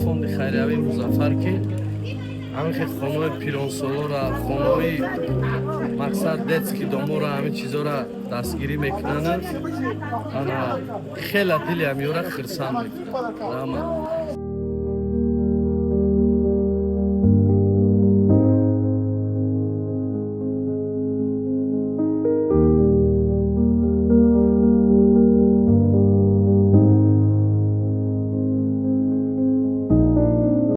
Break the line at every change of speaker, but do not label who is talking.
Фонди хайриявии Музаффар, ки ҳамин хел хонаҳои пиронсолора, хонаҳои, мақсад, детский домора, ҳамин чизора дастгирӣ мекунанд. Ана хела дили ҳамёра хирсанд мекунад. Раҳмат.